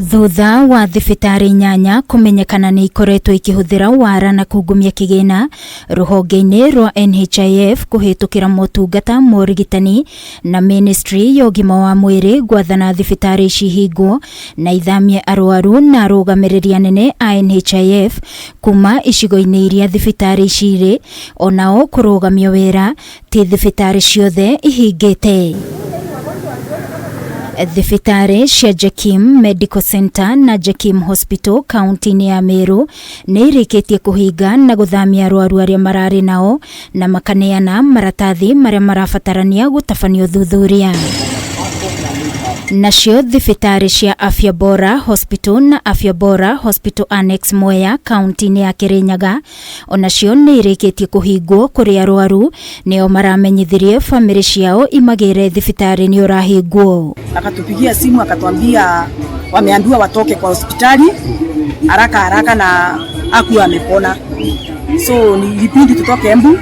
Thutha wa thibitarĩ 8 kũmenyekana nĩ ikoretwo ikĩhũthĩra wara na kungumia kĩgĩna rũhonge-inĩ rwa NHIF kũhĩtũkĩra motungata ma ũrigitani na ministry ya ũgima wa mwĩrĩ gwathana thibitarĩ ici ihingwo na ithamie arwaru na arũgamĩrĩri anene a NHIF kuma icigo-inĩ iria thibitarĩ ici irĩ onao kũrũgamio wĩra ti thibitarĩ ciothe ihingĩte. Thibitarĩ cia Jekim Medical Center na Jekim Hospital kaunti-inĩ ya Meru nĩ irĩkĩtie kũhinga na gũthamia arwaru arĩa mararĩ nao na makaneana maratathi marĩa marabatarania gũtabania ũthuthuria. Nacio thibitarĩ cia Afya Bora Hospital na Afya Bora Hospital Annex Mwea kaunti-inĩ ya Kirinyaga onacio nĩ irĩkĩtie kũhingwo kũrĩ arwaru nĩo maramenyithirie bamĩrĩ ciao imagĩre thibitarĩ nĩ ũrahingwo. Akatupigia simu akatuambia wameambiwa watoke kwa hospitali haraka haraka na akuwa amepona, so nilibidi tutoke Embu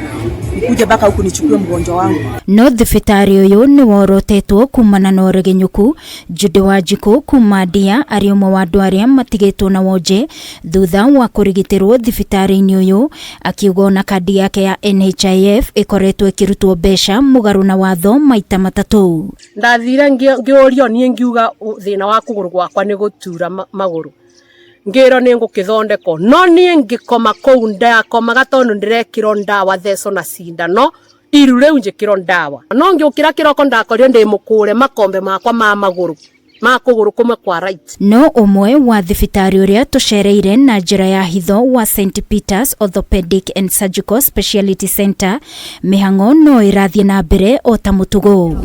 nikuje mpaka huku nichukue mgonjwa wangu. No thibitarĩ ũyũ nĩ worotetwo kumana na ũregenyũku. Jude Wanjikũ kuma Ndia arĩ ũmwe wa andũ arĩa matigĩtwo na wonje thutha wa kũrigitĩrwo thibitarĩ-inĩ ũyũ, akiuga ona kandi yake ya NHIF ĩkoretwo ĩkĩrutwo mbeca mũgarũ na watho maita 3. Ndathire ngĩũrio niĩ ngiuga thĩna wa kũgũrũ gwakwa nĩ gũtura magũrũ, ngĩrwo nĩ ngũkĩthondekwo, no niĩ ngĩkoma kũu ndakomaga tondũ ndĩrekĩrwo ndawa theco na cindano iru rĩu njĩkĩrwo ndawa, no ngĩũkĩra kĩroko ndakorire ndĩ mũkũre makombe makwa ma magũrũ ma kũgũrũ kũmwe kwa right. No ũmwe wa thibitarĩ ũrĩa tũcereire na njĩra ya hitho wa St Peters Orthopedic and Surgical Speciality Center, mĩhang'o no ĩrathiĩ na mbere o ta mũtugo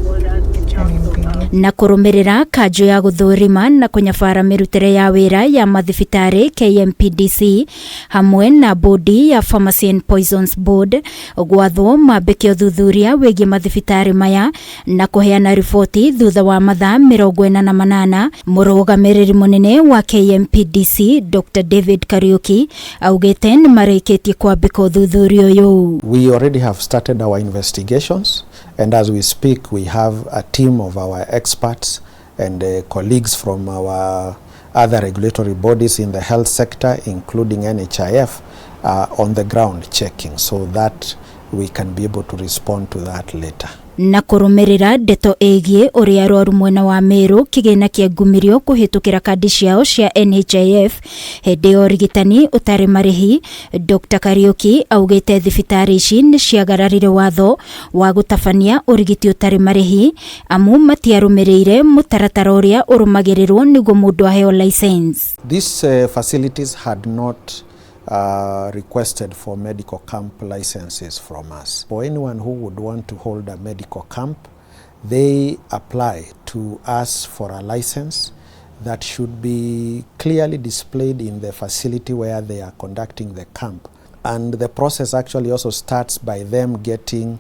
na kũrũmĩrĩra kanjũ ya gũthũrima na kũnyabara mĩrutĩre ya wĩra ya mathibitarĩ KMPDC hamwe na bodi ya Pharmacy and Poisons Board gwathwo mambĩke ũthuthuria wĩgiĩ mathibitarĩ maya na kũheana riboti thutha wa mathaa 48. Mũrũgamĩrĩri mũnene wa KMPDC Dr David Kariuki augĩte nĩ marĩkĩtie kwambĩka ũthuthuria ũyũ. We already have started our investigations, and as we speak we have a team of our experts and colleagues from our other regulatory bodies in the health sector, including NHIF, on the ground checking so that we can be able to respond to that later. Na kũrũmĩrĩra ndeto ĩgiĩ ũrĩa arwaru mwena wa Meru kĩgĩna kĩangumirio kũhĩtũkĩra kandi ciao cia NHIF hĩndĩ ya ũrigitani ũtarĩ marĩhi, Dr Kariuki augĩte thibitarĩ ici nĩ ciagararire watho wa gũtabania ũrigiti ũtarĩ marĩhi amu matiarũmĩrĩire mũtaratara ũrĩa ũrũmagĩrĩrwo nĩguo mũndũ aheo license. These facilities had not requested for medical camp licenses from us. For anyone who would want to hold a medical camp, they apply to us for a license that should be clearly displayed in the facility where they are conducting the camp. And the process actually also starts by them getting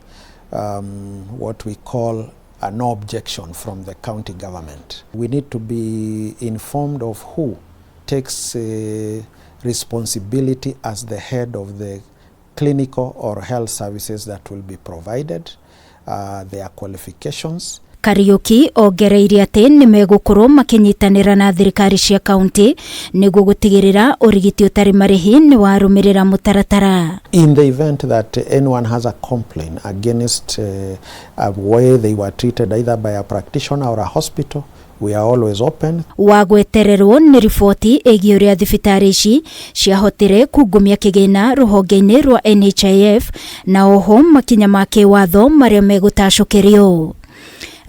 what we call a no objection from the county government. We need to be informed of who takes responsibility as the head of the clinical or health services that will be provided, their qualifications. Kariuki ongereire atĩ nĩ megũkorwo makĩnyitanĩra na thirikari cia kaunti nĩguo gũtigĩrĩra ũrigiti ũtarĩ marĩhi nĩ warũmĩrĩra mũtaratara. In the event that anyone has a complaint against a way they were treated either by a practitioner or a hospital, we are always open. Wa gwetererwo nĩ riboti ĩgiĩ ũrĩa thibitarĩ ici ciahotire kungumia kĩgĩna rũhonge-inĩ rwa NHIF na oho makinya ma kĩwatho marĩa megũtacũkĩrio.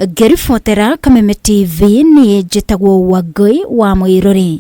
Ngĩribotera Kameme TV niĩ njĩtagwo Wangũi wa Mũirũrĩ.